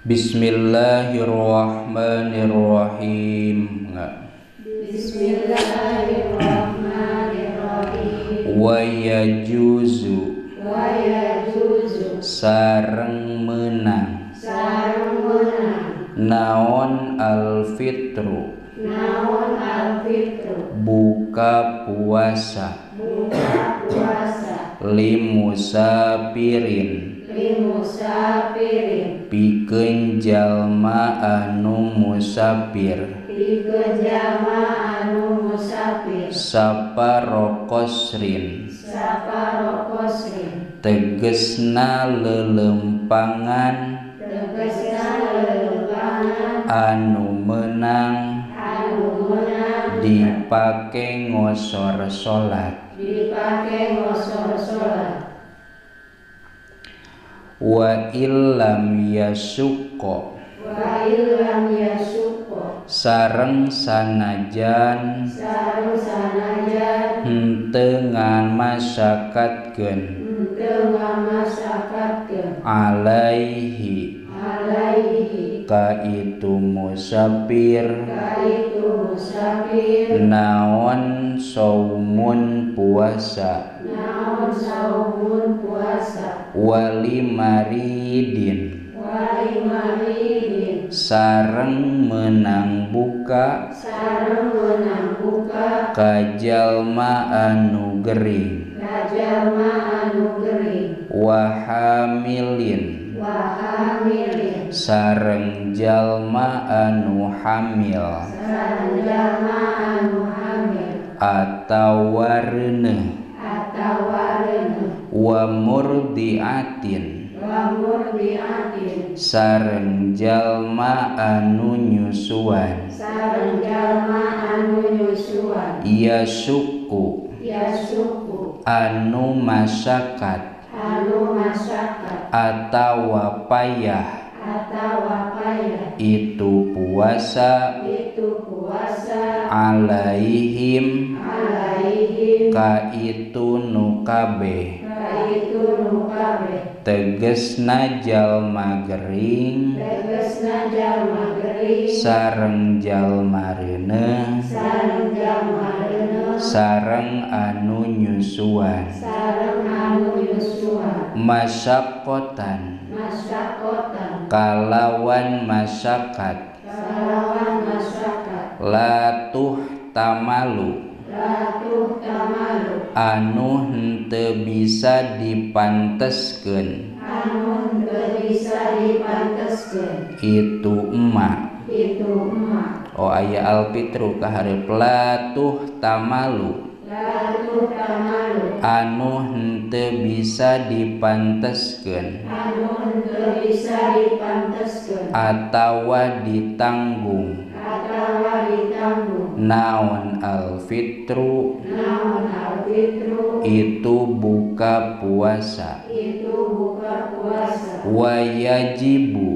Bismillahirrahmanirrahim. Bismillahirrahmanirrahim. Wa yajuzu sareng meunang naon alfitru buka puasa limusafirin pikeun jalma anu musafir saparokosrin tegesna lelempangan anu meunang dipake ngosor salat. Wa illam yasukko sareng sanajan henteu ngamasakatkeun alaihi ka itu musafir naon saumun puasa wali maridin sareng menang buka ka jalma anu gering wa hamilin sareng jalma anu hamil atawa reuneuh wa murdiatin sareng jalma anu nyusuan yasuku anu masakat atawa payah itu puasa alaihim ka itu nu kabeh tegesna jalma gering sareng jalma reuneuh sareng anu nyusuan masyakotan kalawan masakat latuh tamalu anu henteu bisa dipanteskeun itu emak. Oh aya alfitru ka hareup latuh tamalu anu henteu bisa dipanteskeun atawa ditanggung naon alfitru itu buka puasa wayajibu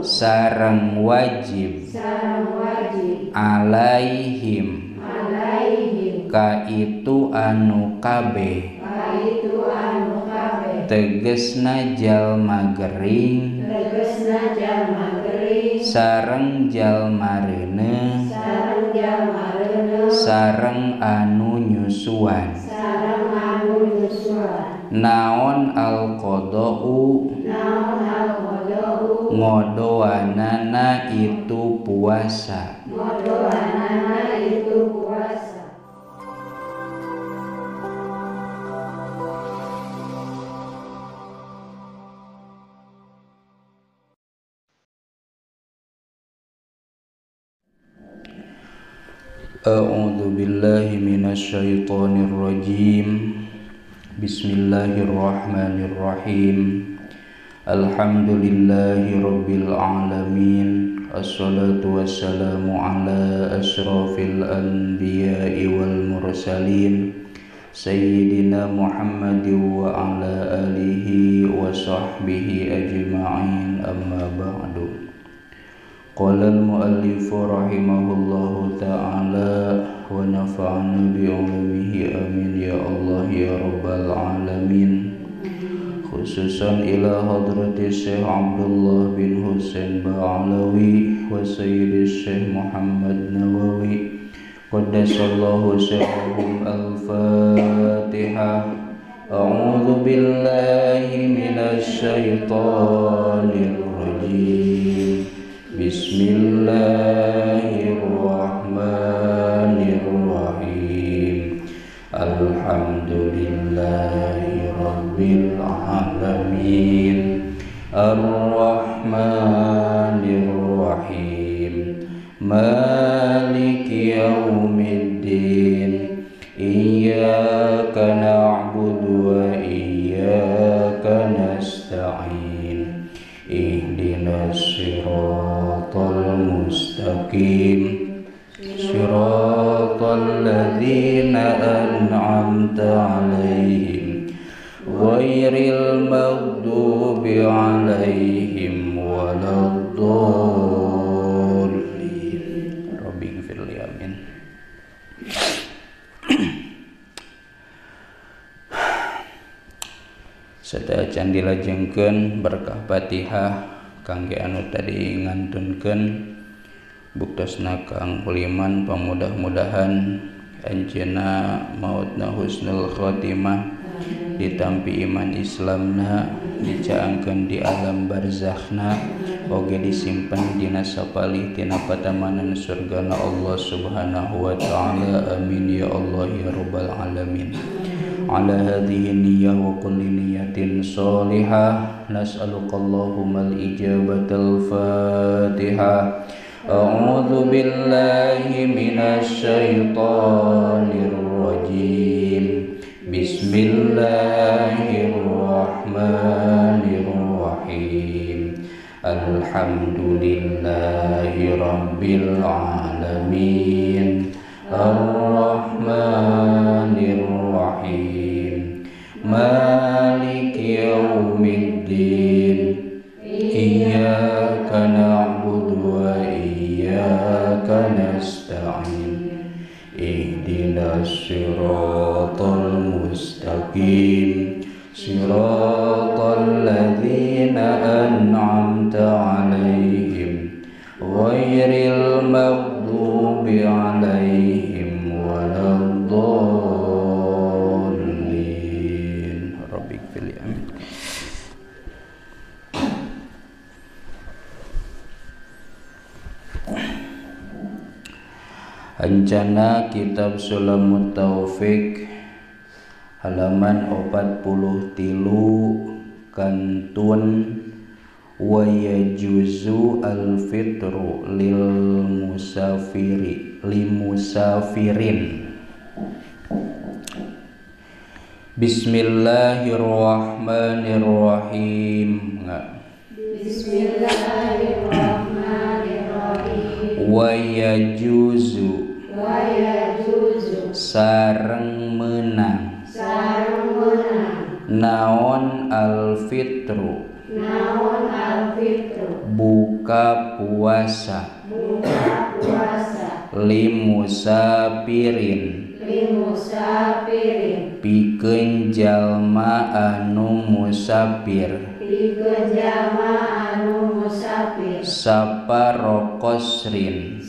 sareng wajib alaihim ka itu anu kabeh tegesna jalma gering sareng jalma reuneuh sareng anu nyusuan naon alqadau ngodoanana itu puasa. A'udzu billahi minasyaitonir rajim. Bismillahirrahmanirrahim. Alhamdulillahi rabbil alamin. Assalatu wassalamu ala asyrafil anbiya'i wal mursalin sayyidina Muhammadin wa ala alihi wa sahbihi ajma'in. Amma ba'du. Qala al-muallif rahimahullahu ta'ala wa nafa'ana bi'ulumihi amin ya Allah ya rabbal alamin. Khususan ila hadrati Syekh Abdullah bin Husain Ba'alawi wa Sayyidi Syekh Muhammad Nawawi qaddasallahu sirrahum. Al-Fatihah. A'udzu billahi minasy syaithanir rajim. Bismillahirrahmanirrahim. Alhamdulillahi rabbil alamin. Arrahmanir rahim. Maliki yaumiddin. Iyyaka na'budu wa iyyaka nasta'in. Ihdinas siratal mustaqim. Siratal ladzina an'amta 'alaihim ghairil maghdubi 'alaihim waladdallin. Rabbighfirli, amin. Sadaya can dilajengkeun berkah Fatihah kangge anu tadi ngantunkeun buktosna Kang Huliman, pamudah-mudahan anjeunna mautna husnul khotimah, ditampi iman Islamna, dicaangkeun di alam barzakhna, oge disimpen dina sapalih tina patamanan surgana Allah Subhanahu wa ta'ala. Amin ya Allah ya rabbal alamin. Ala hadhihi niyyah wa kulli niyyatin sholihah nas'aluka Allahumma al-ijabatal Fatihah. A'udzu billahi minasy syaithanir rajim. Bismillahirrahmanirrahim. Alhamdulillahi rabbil alamin. Arrahmanir rahim. Maliki yaumiddin. Iyyaka na'budu wa iyyaka nasta'in. Ihdinas siratal mustaqim. Siratal ladzina an'amta 'alaihim ghairil maghdubi 'alaihim waladdallin. Rabbighfirli, amin. Ancana kitab Sulamut Taufik halaman 43 kantun wa yajuzu al-fitru lil musafiri limusafirin. Bismillahirrahmanirrahim. Bismillahirrahmanirrahim. Wa yajuzu sareng menang naon al-fitru buka puasa limusafirin pikeun jalma anu musafir saparokosrin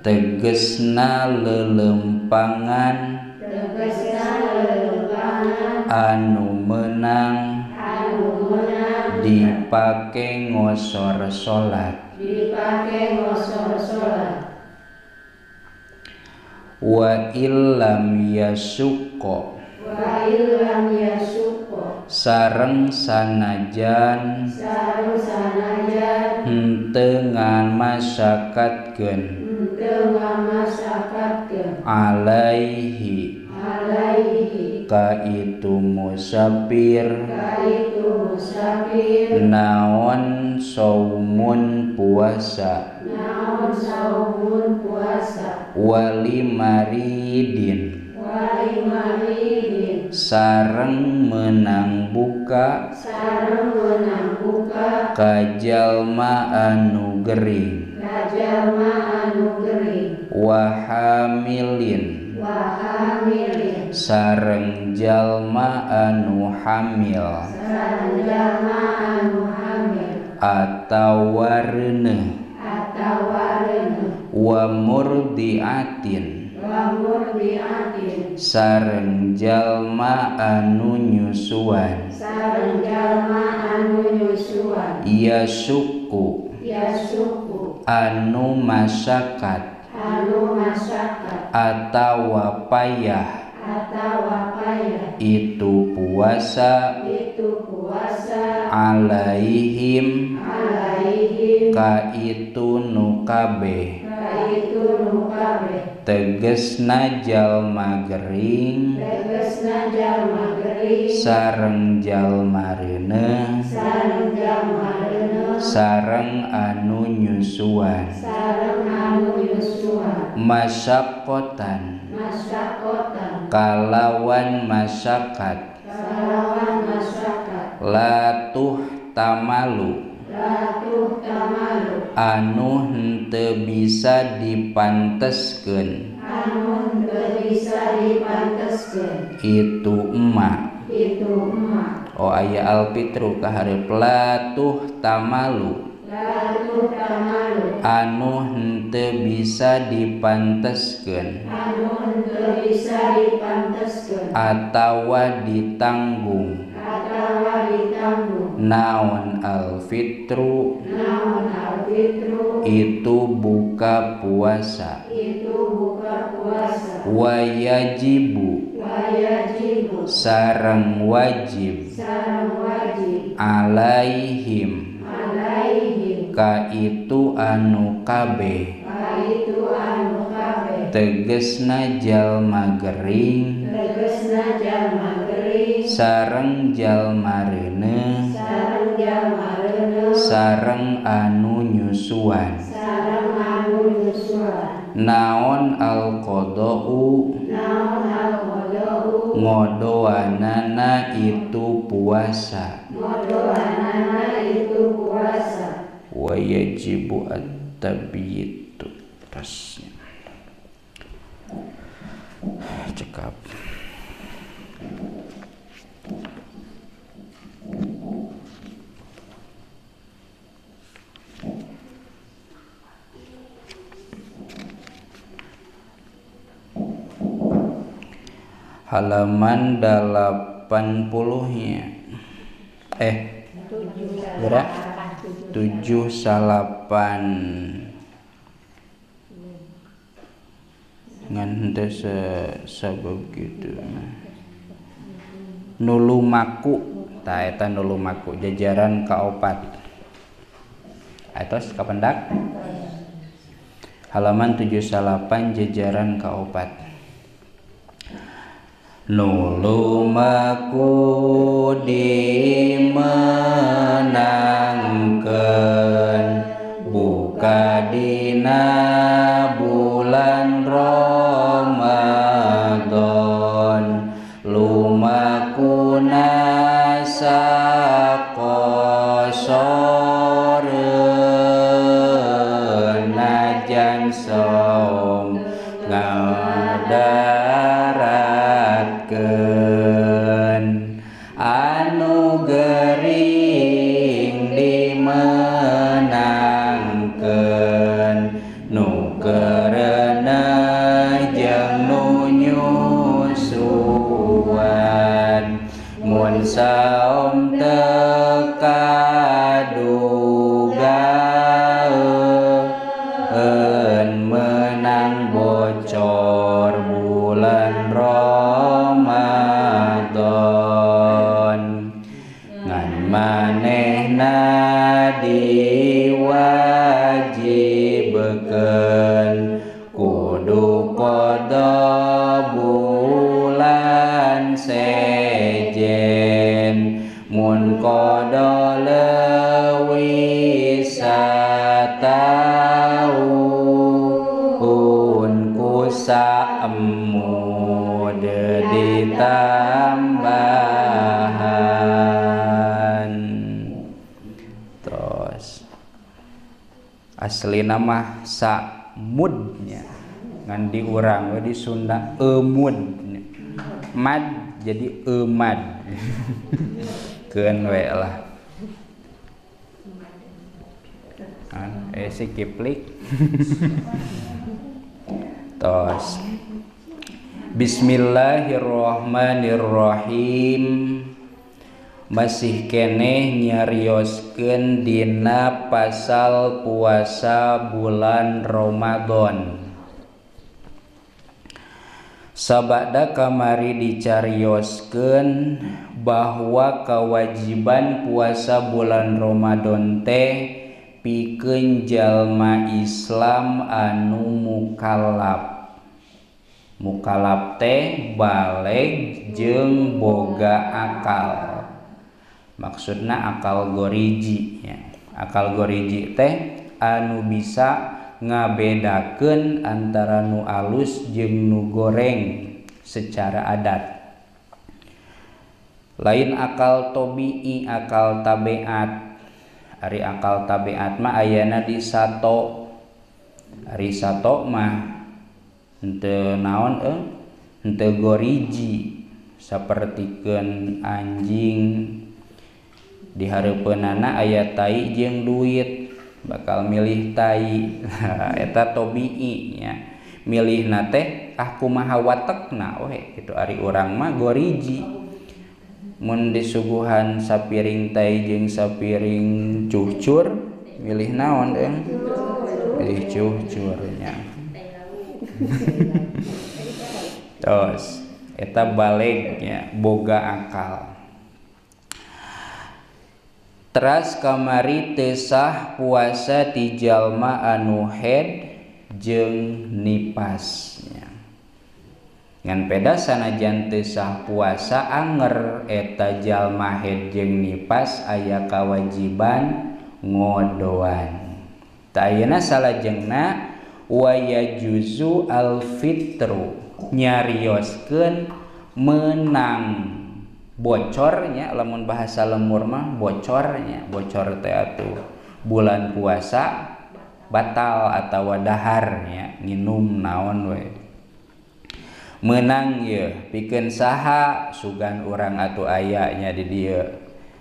tegesna lelempangan anu menang dipake ngosor salat wa illam yasukko sareng sanajan henteu ngamasakatkeun alaihi ka itu musafir naon saumun puasa wali maridin sareng menang buka kajalma anu gering wahamilin Sareng jalma anu hamil atawa reuneuh wa murdiatin sareng jalma anu nyusuan yasuku anu masakat atawa payah itu puasa alaihim ka itu nu kabeh tegesna jalma gering sareng jalma reuneuh sareng anu nyusuan masyaqqatan kalawan masyakat latuh tamalu anu henteu bisa dipanteskeun itu emak. Oh aya alfitru ka hareup latuh tamalu anu henteu bisa dipanteskeun atawa ditanggung naon alfitru itu buka puasa wayajibu sareng wajib alaihim ka itu anu kabeh tegesna jalma gering sareng jalma reuneuh sareng anu nyusuan naon alqadau ngodoanana itu puasa wa yajibu at-tabyitu tasnya cekap. Halaman 80-nya. Berapa? 78. Ngan henteu sabegitu. Nulumaku, tah eta nulumaku jajaran kaopat. Atos kapendak? Halaman 78 jajaran kaopat. Nulumaku dimenangkeun buka dina bulan Ramadan lumakuna sakosoreun najan saum ngadaratkeun anu gering dimenangkeun nu kereneh jeung nu nyusuan mun saum teu kadugaeun menang bocor bulan Ramadan ngan manehna diwajibkeun kudu qada bulan sejen mun qada leuwih sataun ku saemud ditambahan. Terus aslina mah samudnya ngan di urang we di Sunda emudnya. Mad jadi emad. Keun we lah. Si kiplik. Tos. Bismillahirrahmanirrahim. Masih keneh nyarioskeun dina pasal puasa bulan Ramadan. Sabada kamari dicarioskeun bahwa kewajiban puasa bulan Ramadan teh pikeun jalma Islam anu mukallaf. Mukallaf teh baleg jeung boga akal. Maksudna akal goriji ya. Akal goriji teh anu bisa ngabedakeun antara nu alus jeung nu goreng secara adat. Lain akal tobi'i, akal tabiat. Ari akal tabiat mah ayana di sato. Ari sato mah henteu naon henteu goriji sapertikeun anjing di hareupeunana aya tai jeung duit, bakal milih tai. Eta tobi'i nya. Milihna teh ah kumaha watekna we kitu. Ari urang mah goriji. Mun disuguhan sapiring tai jeung sapiring cucur, milih naon deung? Milih cucur nya. Tos, eta baleg nya, boga akal. Teras kamari teu sah puasa ti jalma anu haid jeung nipas nya. Ngan peda sanajan teu sah puasa anger eta jalma haid jeung nipas aya kawajiban ngodoan. Tah ayeuna salajengna wa yajuzu al fitru nyarioskeun menang bocornya, lamun bahasa lemur mah bocornya, bocor teh atuh bulan puasa batal atawa daharnya nginum naon we. Menang ye pikeun saha sugan urang atuh aya nya di dieu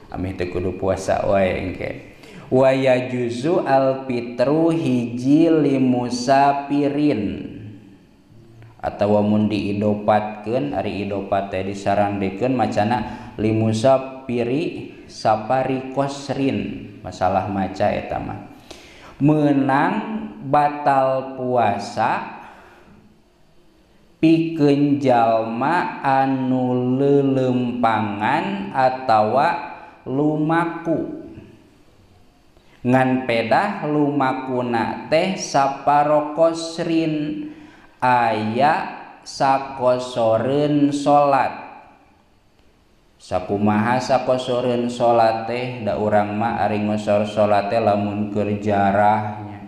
ameh teu kudu puasa wae engke. Wa yajuzu al fitru hiji limusafirin atawa mun diidopatkeun, ari idopat teh disarandekeun macana limusafiri safari qasrin, masalah maca eta mah. Menang batal puasa pikeun jalma anu leuleumpangan atawa lumaku. Ngan pedah lumakuna teh saparokosrin aya sakosoreun salat. Sakumaha sakosoreun salat teh da urang mah ari ngosor salat teh lamun keur jarahnya.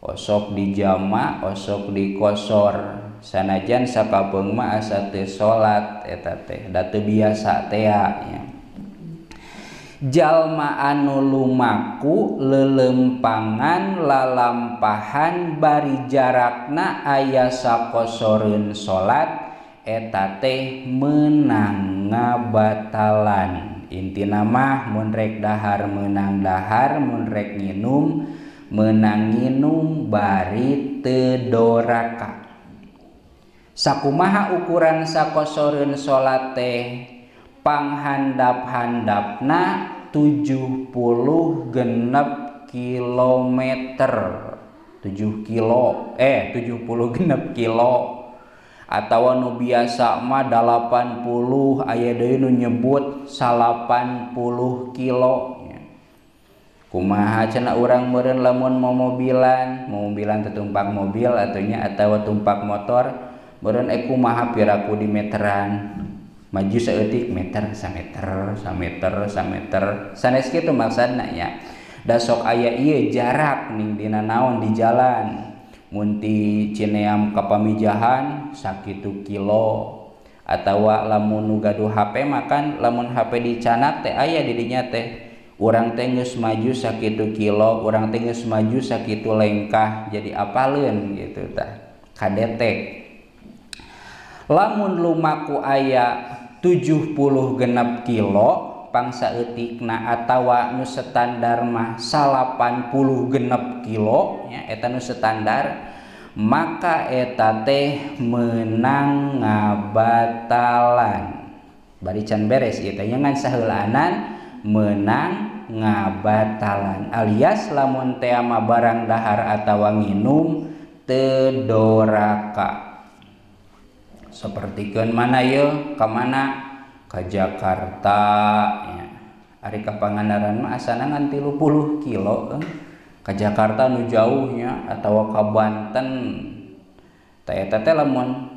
Osok dijama, osok dikosor. Sanajan sakapeung mah asa teu salat eta teh da teu biasa tea nya. Jalma anu lumaku lelempangan lalampahan bari jarakna aya sakosoreun salat eta teh meunang ngabatalan. Intina mah mun rek dahar meunang dahar, mun rek nginum meunang nginum bari teu doraka. Sakumaha ukuran sakosoreun salat teh? Panghandap-handapna 76 kilometer, 7 kilo, 76 kilo atawa nu biasa mah 80, aya deui nu nyebut 80 kilo. Kumaha cenah urang meureun lamun momobilan, momobilan teh tumpak mobil atunya atawa tumpak motor, meureun kumaha piraku di meteran. Maju saeutik meter, sameter, sameter, sameter. Sanes kitu maksudna nya. Da sok aya ieu jarak ning dina naon di jalan. Mun ti Cineam ka Pamijahan sakitu kilo. Atawa lamun nu gaduh HP makan lamun HP dicanak teh aya di dinya teh. Urang teh geus maju sakitu kilo, urang teh geus maju sakitu lengkah, jadi apaleun gitu tah. Kadetek. Lamun lumaku aya 76 kilo pangsaeutikna atawa nu standar mah 86 kilo nya eta nu standar, maka eta teh meunang ngabatalan. Bari can beres ieu teh nya ngan saheulaanan meunang ngabatalan alias lamun teh mah barang dahar atawa nginum teu doraka. Sapertikeun mana yeuh ka mana? Ka Jakarta nya. Ari ka Pangandaran mah asana ngan 30 kilo ka Jakarta nu jauh nya atawa ka Banten. Tah eta teh lamun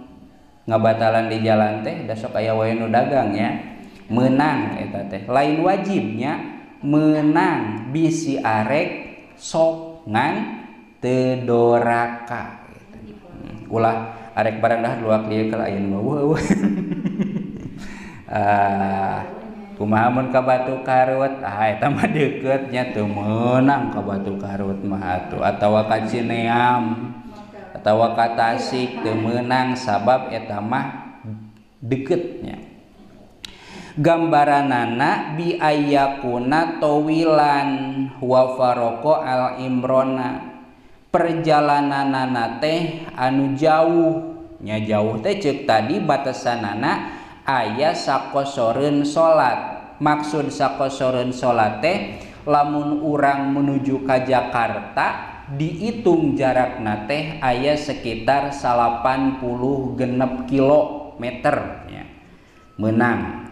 ngabatalan di jalan teh da sok aya wae nu dagang nya, meunang eta teh. Lain wajibnya meunang bisi arek sok ngan teu doraka gitu. Ulah arek barang dahar luak lieu kalau aya nu eueuh. Kumaha mun ka Batu Karut? Ah eta mah deukeut nya teu meunang ka Batu Karut mah atuh, atawa ka Cineam atawa ka Tasik teu meunang sabab eta mah deukeut nya. Gambaranana bi ayakuna tawilan wa faraqo al imrona. Perjalananana teh anu jauh nya, jauh teh ceuk tadi batasanana aya sakosoreun salat. Maksud sakosoreun salat teh lamun urang menuju ka Jakarta dihitung jarakna teh aya sekitar 86 kilometer nya. Meunang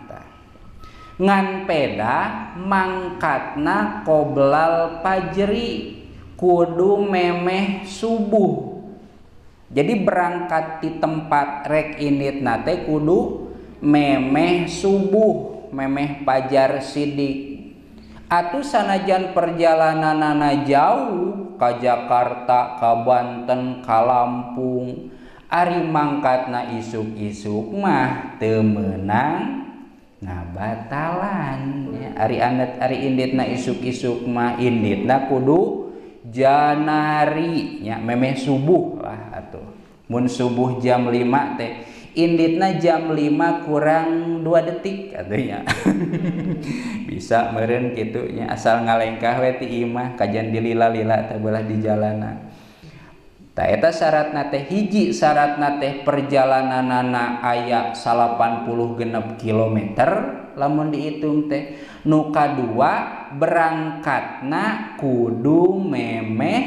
ngan peda mangkatna qoblal fajri kudu memeh subuh. Jadi berangkat di tempat rek inditna teh kudu memeh subuh, memeh fajar sidik. Atuh sanajan perjalananana jauh ka Jakarta, ka Banten, ka Lampung, ari mangkatna isuk-isuk mah teu meunang ngabatalan ya. Ari anet ari inditna isuk-isuk mah inditna kudu janari nya, memeh subuh lah atuh. Mun subuh jam 5 teh inditna jam 5 kurang 2 detik atuh nya. Bisa meureun kitu nya, asal ngalengkah we ti imah kajan dilila-lila teh beulah di jalanan. Tah eta syaratna teh hiji, syaratna teh perjalananana aya 86 kilometer lamun dihitung teh. Nu kadua berangkatna kudu memeh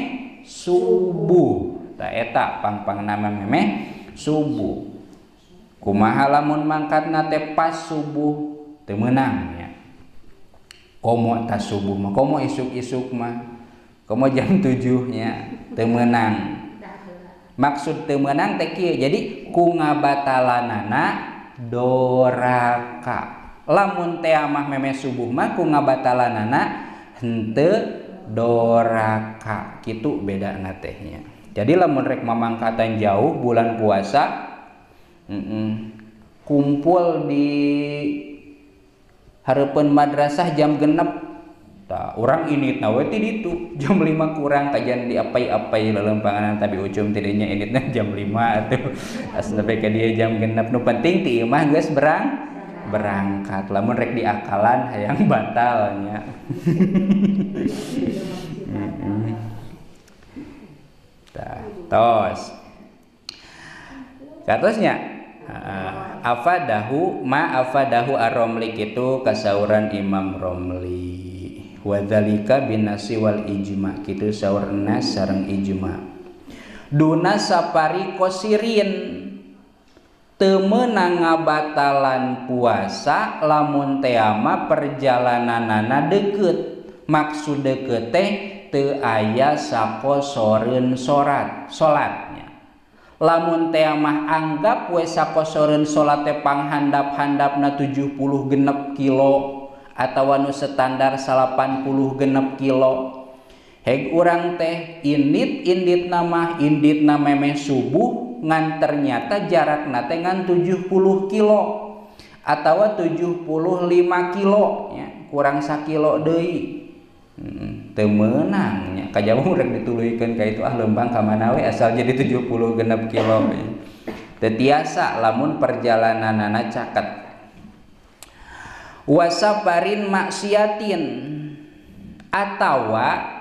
subuh. Tah eta pangpangna memeh subuh. Kumaha lamun mangkatna teh pas subuh teu meunang nya. Komo tas subuh mah, komo isuk-isuk mah, komo jam 7 nya teu meunang. Maksud teu meunang teh kieu, jadi ku ngabatalanana doraka. Lamun teh mah memeh subuh mah ku ngabatalanana henteu doraka. Kitu bedana teh nya. Jadi lamun rek mamangkatan jauh bulan puasa, kumpul di hareupeun madrasah jam 6. Tah urang inditna we ti ditu jam 5 kurang kajian di apai-apai lelempanganan tapi ucum ti dinya inditna jam 5 atuh. Asna ka dieu jam 6 nu penting ti imah geus berangkat. Lamun rek diakalan hayang batal nya. Tah tos. Katosnya afadahu ma afadahu ar-Romli kitu kasauran Imam Romli. Wadzalika binasi wal ijma kitu saur nas sareng ijma. Duna sapari kosirin teu meunang ngabatalan puasa lamun teama perjalananana deukeut. Maksud deukeut teh teu aya sakosoreun salatnya. Lamun teh mah anggap we sakosoreun salat teh panghandap-handapna 76 kilo atawa nu standar 86 kilo. Heg urang teh indit-inditna mah inditna memeh subuh ngan ternyata jarakna teh ngan 70 kilo atawa 75 kilo nya, kurang sakilo deui. Teu meunang nya, kajaba urang dituluykeun ka itu ah leumpang ka mana we asal jadi 76 kilo. Teu tiasa lamun perjalananana caket. Wasafarin maksiatin atawa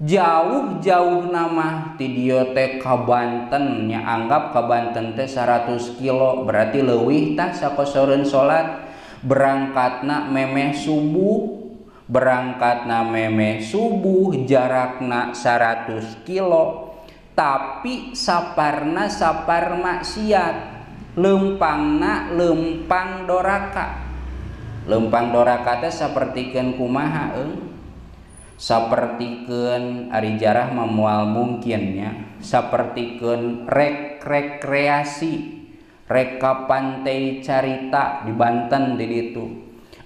jauh-jauh nama ti dieu teh ka Banten nya, anggap ka Banten teh 100 kilo berarti leuwih tah sakosoreun salat. Berangkatna memeh subuh, berangkatna memeh subuh jarakna 100 kilo tapi saparna sapar maksiat, lempangna lempang doraka. Lempang doraka teh sapertikeun kumaha eung? Sapertikeun ari jarah mah moal mungkin nya, sapertikeun rekreasi reka pantai carita di Banten di ditu.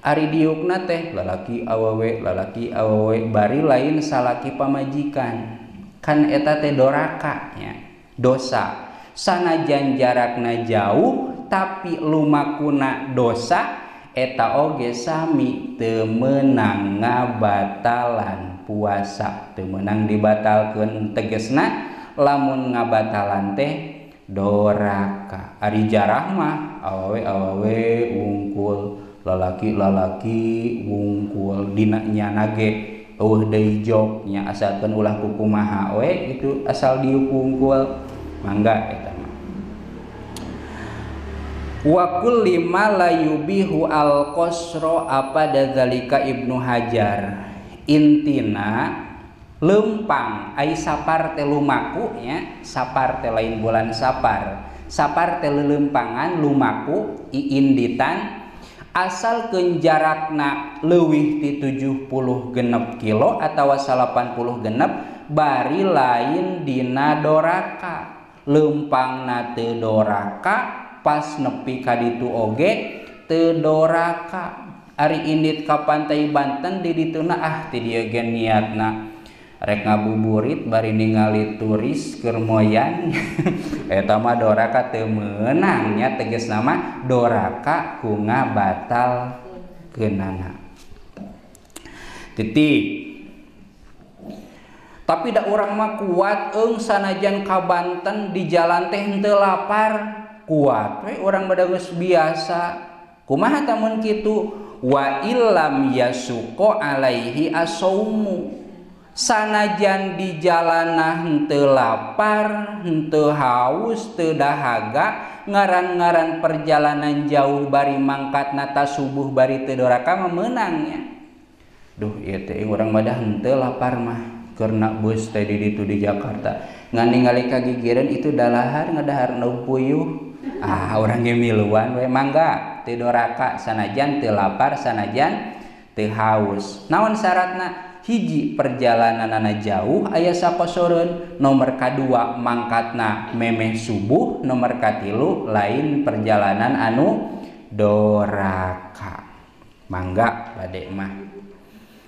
Ari diukna teh lalaki awewe bari lain salaki pamajikan. Kan eta teh doraka nya, dosa. Sanajan jarakna jauh tapi lumakuna dosa, eta oge sami teu meunang ngabatalan puasa, teu meunang dibatalkeun. Tegesna lamun ngabatalan teh doraka. Ari jarah mah awewe wungkul, lalaki-lalaki wungkul, dina nyana ge eueuh deui jok nya, asalkeun ulah kukumaha we itu asal diuk wungkul mangga eta mah. Wa kulli ma la yubihu al qasra apa dzalika Ibnu Hajar. Intina lempang ai sapar teh lumaku nya, sapar teh lain bulan sapar, sapar teh lelempangan lumaku iinditan asal jarakna leuwih ti 76 kilo atawa 86 bari lain dina doraka. Lempangna teu doraka pas nepi ka ditu oge teu doraka. Ari indit ka pantai Banten di dituna ah ti dieu ge niatna rek ngabuburit bari ningali turis keur moyan eta mah doraka teu meunang nya, tegasna mah doraka ku ngabatalkeunana. Titik. Tapi da urang mah kuat eung sanajan ka Banten di jalan teh henteu lapar, kuat we urang mah geus biasa. Kumaha tah mun kitu? Wa illam yasuqa alaihi asaumu. Sanajan di jalanah henteu lapar, henteu haus, teu dahaga, ngaran-ngaran perjalanan jauh bari mangkatna ta subuh bari teu doraka mah meunangnya. Duh ieu teh urang mah dah henteu lapar mah keur bus teh di ditu di Jakarta. Ngan ningali kagigireun itu dalahar ngadahar nu puyuh. Ah urang ge miluan we mangga teu doraka sanajan teu lapar sanajan teu haus. Naon syaratna? Hiji perjalananana jauh aya sakosoreun, nomor kadua mangkatna memeh subuh, nomor katilu lain perjalanan anu doraka. Mangga bade mah.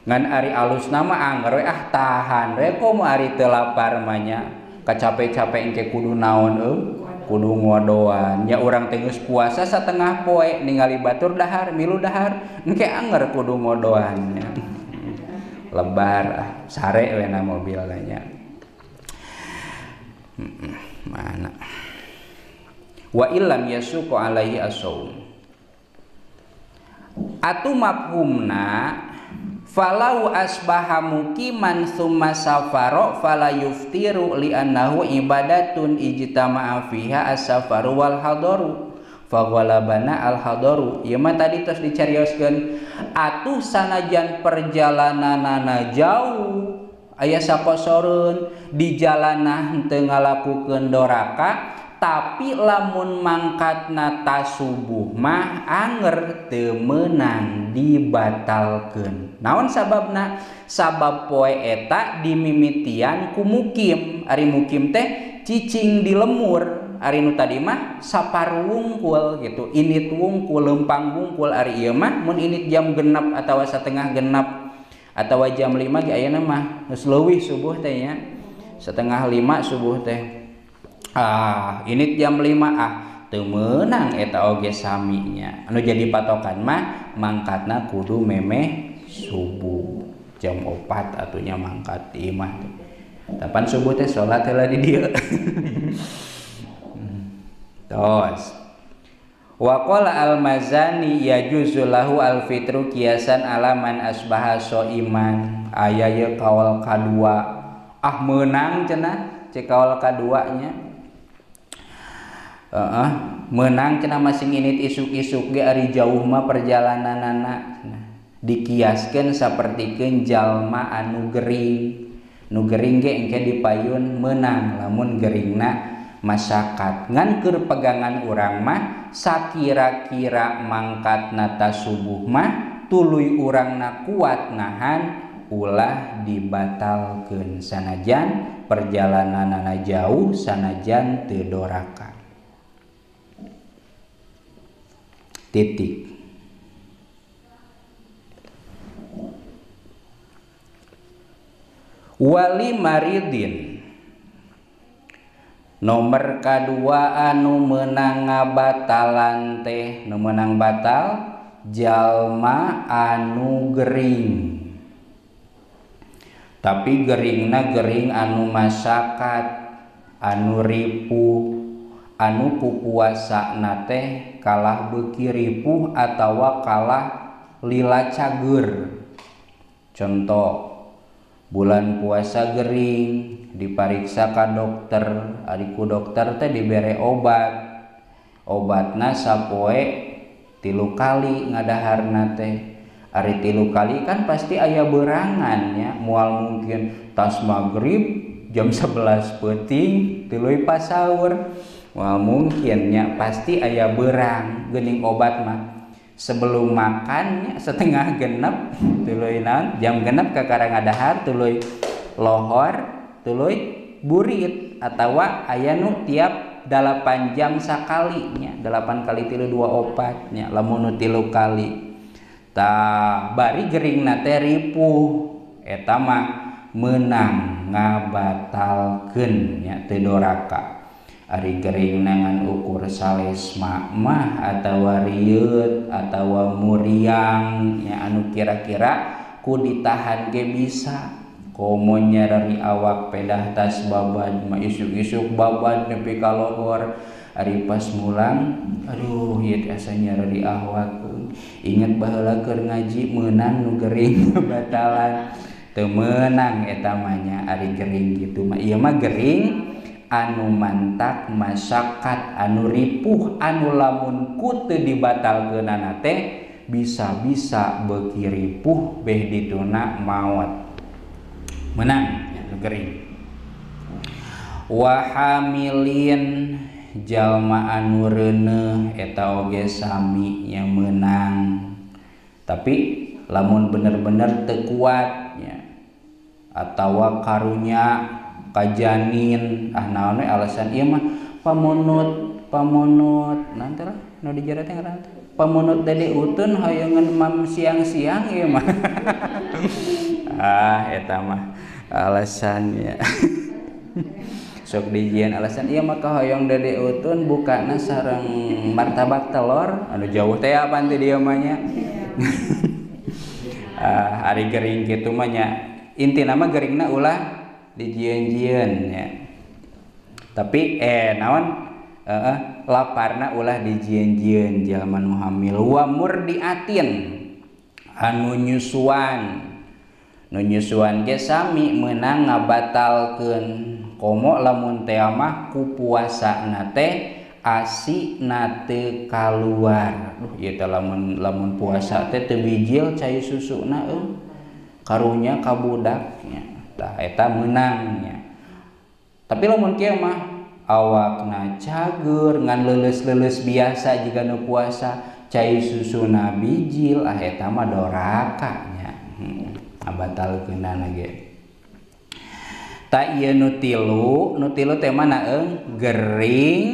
Ngan ari alusna mah angger we ah tahan we komo ari teu lapar mah nya. Kacape-cape engke kudu naon euy? Kudu ngodoan. Nya urang teh geus puasa satengah poe ningali batur dahar, milu dahar, engke anger kudu ngodoan nya. Lebar ah sare we na mobil nya. Mana wa illam yasuqu alaihi as-saum atu mafhumna falau asbaha muqiman tsumma safara fala yuftiru li annahu ibadatun ijtama'a fiha as-safaru wal hadaru faghalabana al hadaru. Ieu mah tadi tos dicarioskeun atuh sanajan perjalananana jauh aya sakosoreun di jalanah henteu ngalakukeun doraka, tapi lamun mangkatna ta subuh mah anger teu meunang dibatalkeun. Naon sababna? Sabab poe eta dimimitian ku mukim. Ari mukim teh cicing di lemur. Ari nu tadi mah sapar wungkul gitu, init wungkul, lempang wungkul. Ari ieu mah mun init jam genep atawa setengah genep atawa jam 5 ge ayeuna mah geus leuwih subuh teh nya, setengah 5 subuh teh. Ah, init jam 5 ah teu meunang eta oge saminya. Anu jadi patokan mah mangkatna kudu memeh subuh jam 4 atunya mangkat ieu mah teh. Tapan subuh teh salat heula di dieu. Tos. Wa qala al-Mazani yajuzu lahu al-fitru kiasan ala man asbaha soiman. Aya ye kaul kadua. Ah meunang cenah cek kaul kaduanya. Meunang cenah masing init isuk-isuk ge ari jauh mah perjalananana. Dikiaskeun sapertikeun jalma anu gering. Nu gering ge engke dipayun meunang lamun geringna masakat. Ngan keur pegangan urang mah sakira-kira mangkatna ta subuh mah tuluy urangna kuat nahan ulah dibatalkeun sanajan perjalananana jauh sanajan teu doraka. Titik. Wali maridin nomor kadua anu meunang ngabatalan teh, nu meunang batal jalma anu gering. Tapi geringna gering anu masakat, anu ripuh, anu ku puasana teh kalah beuki ripuh atawa kalah lila cager. Contoh, bulan puasa gering dipariksa ka dokter, ari ku dokter teh dibere obat. Obatna sapoe 3 kali ngadaharna teh. Ari 3 kali kan pasti aya berangan nya, moal mungkin tas magrib jam 11 peuting tuluy pasaur. Moal mungkin nya, pasti aya berang geuning obat mah. Sebelum makan setengah genep tuluy naon jam genep kakara ngadahar tuluy lohor tuluy burit atawa aya nu tiap 8 jam sakali nya, 8 kali 3 24 nya lamun nu 3 kali. Tah bari geringna teh ripuh eta mah meunang ngabatalkeun nya teu doraka. Ari geringna ngan ukur salesma mah atawa rieut atawa muriang nya anu kira-kira ku ditahan ge bisa. Komo nyarari awak pedah tas babad mah isuk-isuk babad nepi ka lohor. Ari pas mulang aduh ieu teh asa nyarari awak. Ingat baheula keur ngaji meunang nu gering batalan. Teu meunang eta mah nya ari gering kitu mah. Ieu mah gering anu mantak masakat anu ripuh anu lamun ku teu dibatalkeunana teh bisa-bisa beuki ripuh beh dituna maot. Menang nya nu gering. Wa hamilin jalma anu reuneuh eta oge sami nya meunang. Tapi lamun bener-bener teu kuat nya atawa karunya kajanin ah naon we alasan ieu mah pamunut nanti lah nu dijara teh ngaranna teh pamunut dede utun hoyongeun mam siang-siang ieu mah. Ah eta mah alasannya. Sok dijieun alasan ieu mah kahoyong dede utun bukana sareng martabak telur anu jauh teh apaan teh dieu mah nya. Ah ari gering kitu mah nya intina mah geringna ulah dijieun-jieun nya. Tapi naon laparna ulah dijieun-jieun jalma nu hamil. Wa murdiatin anu nyusuan. Nu nyusuan ge sami meunang ngabatalkeun. Komo lamun teh mah ku puasana teh asina teu kaluar. Duh ieu teh lamun puasa teh teu bijil cai susuna euy. Karunya ka budak nya. Tah eta meunang nya. Tapi lamun kieu mah awakna cager ngan leuleus-leuleus biasa jiga nu puasa cai susuna bijil ah eta mah doraka nya. Ngabatalkeunana ge. Ta ieu nu tilu teh mana eung gering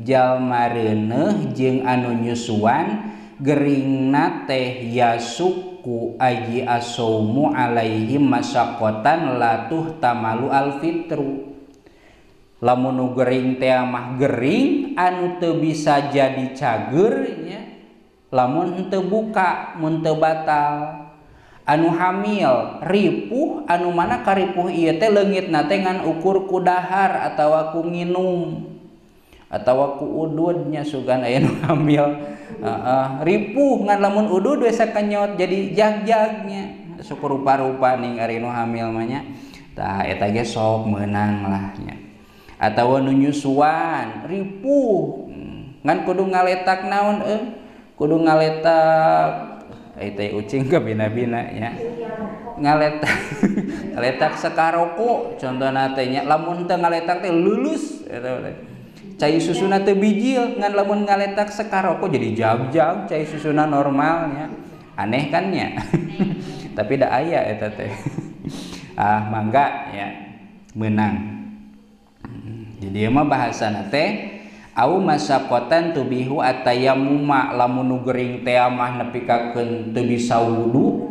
jalma reuneuh jeung anu nyusuan geringna teh yasuku aji asaumu alaihim masaqatan latuh tamalu alfitru. Lamun nu gering teh mah gering anu teu bisa jadi cager nya lamun teu buka mun teu batal. Anu hamil ripuh anu mana karipuh ieu teh leungitna teh ngan ukur ku dahar atawa ku nginum. Atawa ku ududnya sugan aya nu hamil ripuh ngan lamun udud we sakenyot jadi jag-jagnya sok rupa-rupa ning ari nu hamil mah nya tah eta ge sok meunang lah nya. Atawa nu nyusuan ripuh ngan kudu ngaletak naon kudu ngaletak eta ucing ka bina-bina nya ngaletak ngaletak sakaroko contohna teh nya lamun teu ngaletak teh lulus eta teh cai susuna teu bijil ngan lamun ngaletak sakaroko jadi jag-jag cai susuna normalnya aneh kan nya tapi da aya eta teh ah mangga ya meunang. Jadi mah bahasana teh au masaqatan tubihu atayammuma lamun nu gering teh mah nepikakeun teu bisa wudu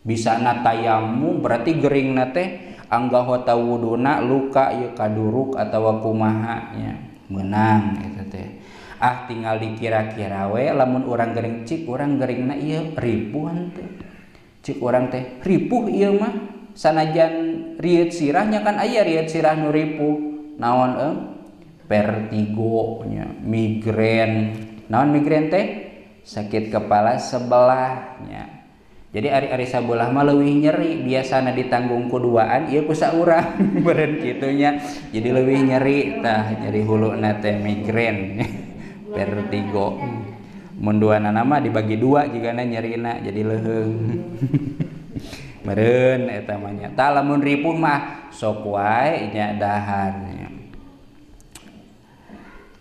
bisa na tayammum berarti geringna teh anggahota wuduna luka ieu kaduruk atawa kumaha nya meunang eta teh. Ah tinggal dikira-kira we lamun urang gering cik urang geringna ieu ripuh henteu cik urang teh ripuh ieu mah sanajan rieut sirahnya kan aya rieut sirah nu ripuh naon vertigo nya migrain naon migrain teh sakit kepala sebelahnya. Jadi ari-ari sabelah mah leuwih nyeri biasana ditanggung ku duaan ieu ku saurang beureun kitu nya jadi leuwih nyeri tah nyeri huluna teh migrain vertigo mun duanana mah dibagi dua jigana nyerina jadi leuheung meureun eta mah nya tah lamun ripuh mah sok wae nya dahar nya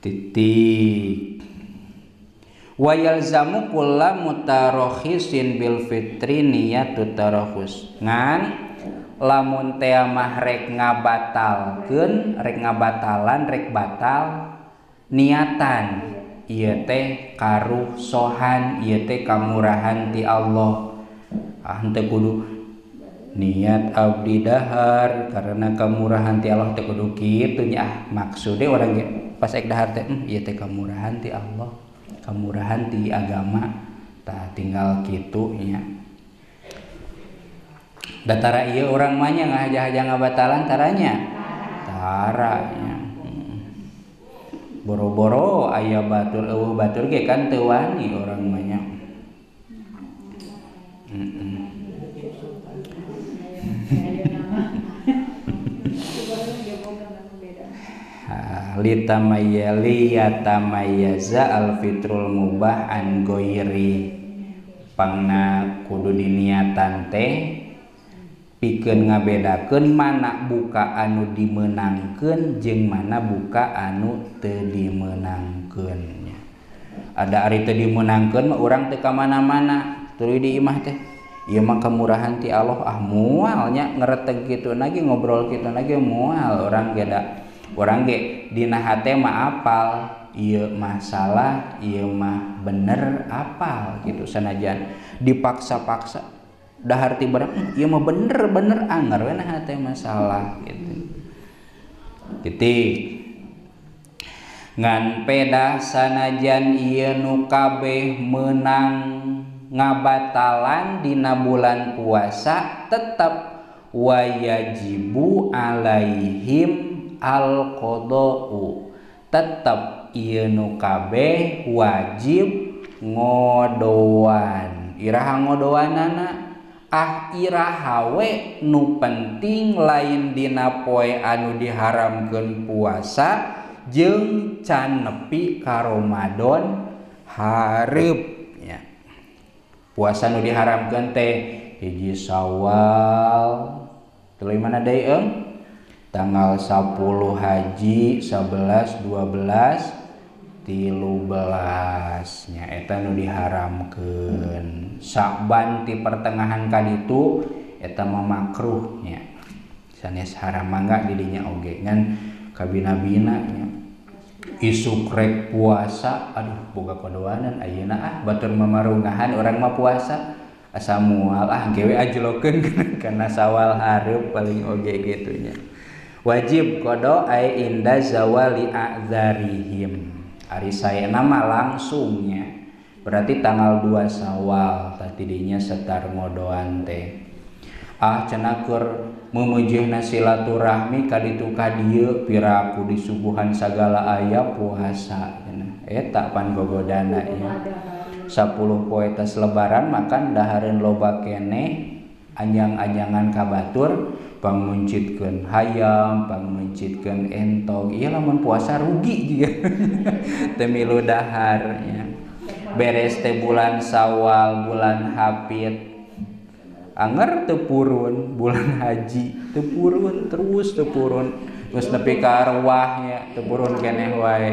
titik. Wa yalzamu kulla mutarakhisin bil fitri niyatu tarakhus ngan lamun teh mah rek ngabatalkeun rek ngabatalan rek batal niatan ieu teh karuhsohan ieu teh kamurahan ti Allah ah henteu kudu niat abdi dahar karena kamurahan ti Allah teh kudu kitu nya ah maksude urang ge pas ek dahar teh ieu teh kamurahan ti Allah kamurahan ti agama tah tinggal kitu nya datara ieu urang mah nya ngahaja-haja ngabatalan taranya tara nya boro-boro aya batur eueuh batur ge kan teu wani urang mah nya. Litamayyaza alfitrul mubah an goiri pangna kudu diniatan teh pikeun ngabedakeun mana buka anu dimeunangkeun jeung mana buka anu teu dimeunangkeun. Ada ari teu dimeunangkeun mah urang teu ka mana-mana tuluy di imah teh ieu mah kamurahan ti Allah ah moal nya ngereteg kitu lagi ngobrol kitu lagi moal urang ge da urang ge dina hate mah apal ieu mah salah ieu mah bener apal gitu sanajan dipaksa-paksa dahar ti barang ieu mah bener-bener anger we na hate mah salah gitu titik ngan pedah sanajan ieu nu kabeh meunang ngabatalan dina bulan puasa tetep wayajibu alaihim al-qada'u tetep ieu nu kabeh wajib ngodoan iraha ngodoanana ah iraha we nu penting lain dina poe anu diharamkeun puasa jeung can nepi ka Ramadan hareup nya. Puasa nu diharamkeun teh hiji Syawal tuluy mana deui eung tanggal 10 haji 11 12 13 nya eta nu diharamkeun. Sa'ban ti pertengahan ka ditu eta mah makruh nya sanes haram mangga di dinya oge ngan kabina-bina nya isuk rek puasa aduh boga kodoanan ayeuna ah batur mamarungahan urang mah puasa asa moal ah gewe ajlokeun kana Sawal hareup paling oge kitu nya. Wajib qada ai inda zawali a'dzarihim ari saena mah langsungnya berarti tanggal 2 Syawal tadinya setar ngodoan teh. Ah cenah keur memeujeuhna silaturahmi ka ditu ka dieu piraku disuguhan sagala aya puasa cenah. Eta pan gogodana nya. 10 poe tas lebaran makan dahareun loba keneh anjang-anjangan ka batur pangmuncitkeun hayam, pangmuncitkeun entog. Ieu lamun puasa rugi juga. Teu milu dahar nya. Beres teh bulan Sawal, bulan Hafid. Anger teu purun, bulan haji teu purun terus teu purun. Geus nepi ka arwah nya teu purun keneh wae.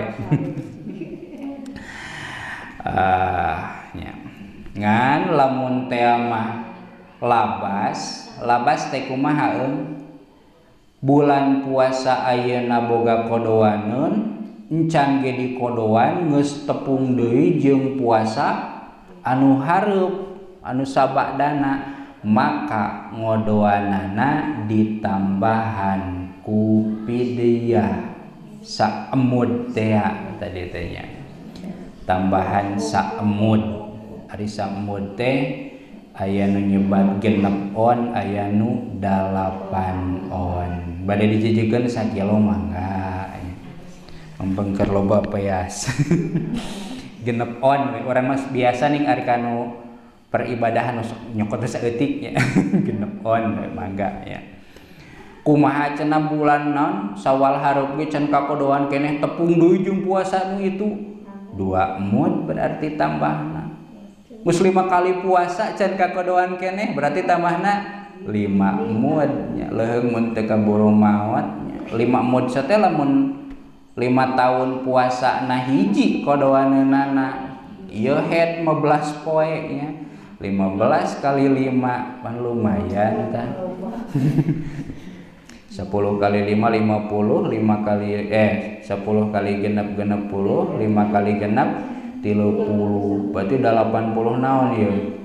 Ah nya. Ngan lamun teh mah labas, labas teh kumaha eung? Bulan puasa ayeuna boga kodoaneun, encan ge dikodoan geus tepung deui jeung puasa anu hareup, anu sabadana, maka ngodoanana ditambahan ku fidyah saemud teh tadi teh nya. Tambahan saemud. Ari saemud teh aya nu nyebat 6 on, aya nu 8 on. Bade dijejekeun sakilo mangga. Membengker loba peas. 6 on urang mah biasa ning ari kanu peribadahan nyokot teh saeutik nya. 6 on mangga nya. Kumaha cenah bulan naon Sawal hareup ge can kakodoan keneh tepung deui jeung puasa nu itu. 2 mud berarti tambahna. Geus 5 kali puasa can kakodoan keneh berarti tambahna 5 mud nya. Leuheung mun teu kaburu maot nya. 5 mud teh lamun 5 tahun puasa na hiji kodoaneunana ieu head 15 poe nya. 15 kali 5 pan lumayan tah. 10 kali 5 50, 5 kali 10 kali genep 60, 5 kali genep 30, berarti 80 naon ieu?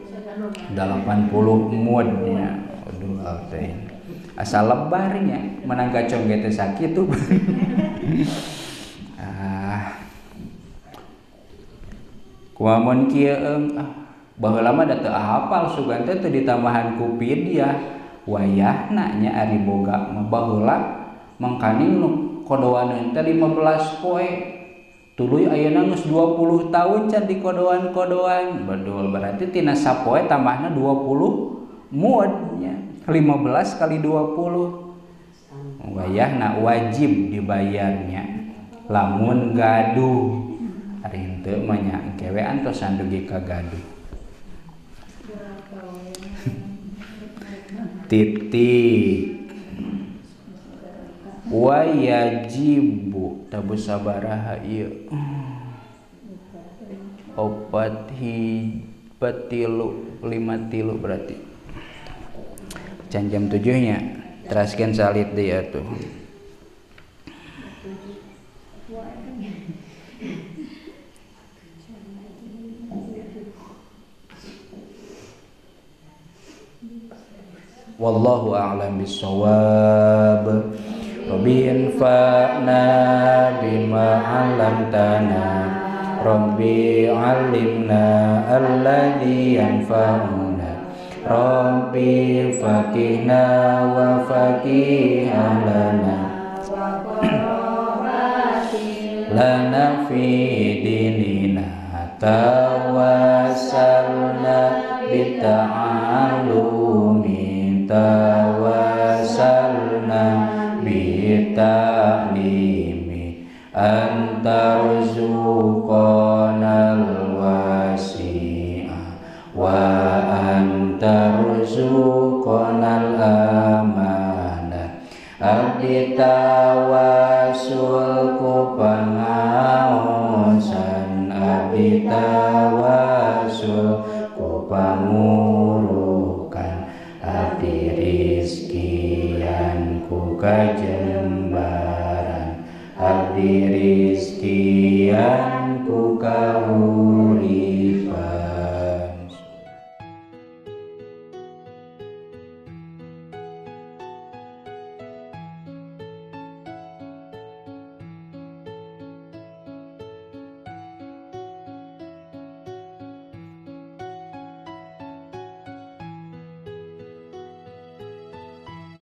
80 mud nya. Aduh teh. Asal lebar nya, menang gacong ge teh sakitu. Ah. Kumaha mun kieu eung? Ah, baheula mah da teu hafal sugan teh teu ditambahan ku fidyah. Wayahna nya ari boga mah baheula mangkaning nu kodoaneun teh 15 poe. Tuluy ayeuna geus 20 tahun can dikodoan-kodoan. Bedul berarti tina sapoe tambahna 20 mud nya. 15 kali 20. Wayahna wajib dibayarnya. Lamun gaduh. Ari henteu mah nya engke we antosan dugi ka gaduh. Titik. Wa yajibu tabu sabaraha ieu 4 3 5 3 berarti can jam 7 nya teraskeun salit deui atuh. Wallahu a'lam bissawab. Rabbi infa'na bima 'allamtana, Rabbi 'allimna alladhi yanfa'una, Rabbi faqihna wa faqih lana, lana fi dinina, tawassalna bita'allumi, tawassalna bita'limi, antarzuqanal wasi'a wa antarzuqanal amanah. Abdi tawasul ku pangaosan, abdi tawasul ku pangurukan, abdi rizkian ku kajembaran, abdi rizkian ku kahurupan.